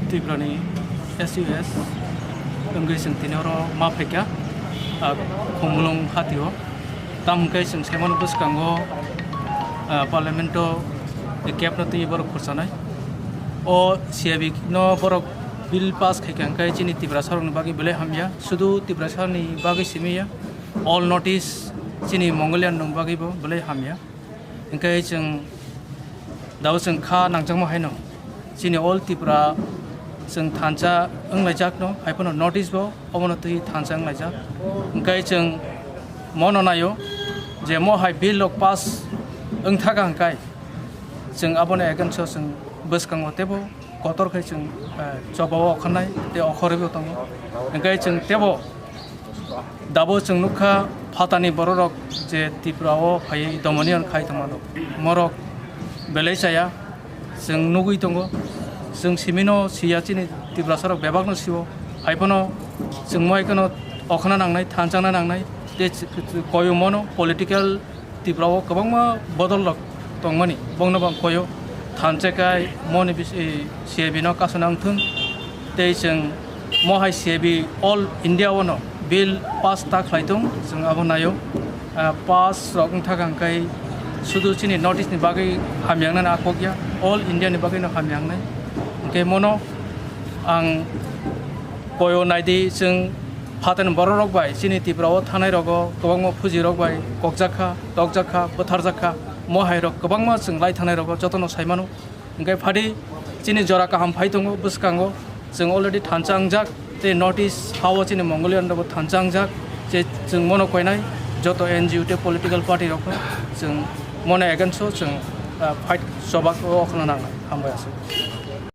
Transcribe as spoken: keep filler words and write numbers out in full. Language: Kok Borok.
Tripura ni S U S wngwi chwng tini oro ma phaikha, ah, Khumulwng hatio. Tamo hwnkhe chwng saimano bwskango, ah, Parliament o kebno twi borok khurchanai. O C A B no borok bill pass khaikha hwnkhe chini Tiprasa rokni bagwi belai hamya. Sudu Tiprasa ni bagwi simi ya, all North East chini Mongolian rokni bagwi bo belai hamya. Hwnkhe chwng dao chwng kha nangjakma haino chini all Tripura chwng thansa wnglaijak no, hai phano North East bo obono twi thansa wnglaijak. Hwnkhe chwng mono naio je mo hai bill rok pass wngthaka hwnkhe chwng abono against o chwng bwskango teibo kotor khai chwng, eh, choba o okhanai tei okhorwi bo tongo. Hwnkhe chwng teibo dabo chwng nukha phatani bororok je Tripura o phaiwi domonion khai tongmano. Morok belai chaya chwng nugwi tongo. Chwng simino siya chini Tiprasarok bebakno sio. Hai phano chwng mo hai kheno okhna nangnai, thanchangna nangnai. Tei ch-, ch-, koyumono political Tripura o kwbangma bodol rok tongmani, bongno bang koyo thanse kai moni bis-, eh, C A B no kasana wngthung. Tei chwng mo hai C A B all India o no bill pass ta khlai thung, chwng abo naio. Ah, pass rok wngthaka hwnkhe sudu chini North East ni bagwi hamya wngnani akhok ya, all India ni bagwi no hamya wngnai. Hwnkhe mono ang koyo naidi chwng phaten bororok bai chini Tripura o thanai rogo kwbangma phuji rok bai kokjak kha, tokjak kha, bwtharjak kha, mo hai rok kwbangma chwng lai thanai rogo jotono sai mano. Hwnkhe phadi chini jora kaham phai tongo bwskango, chwng already thansa wngjak tei North East ha o chini Mongolian rok bo thansa wngjak, je chwng mono koinai joto N G O tei political party rok no chwng mono against o chwng, ah, fight choba o khna nangnai. Hambai aswk.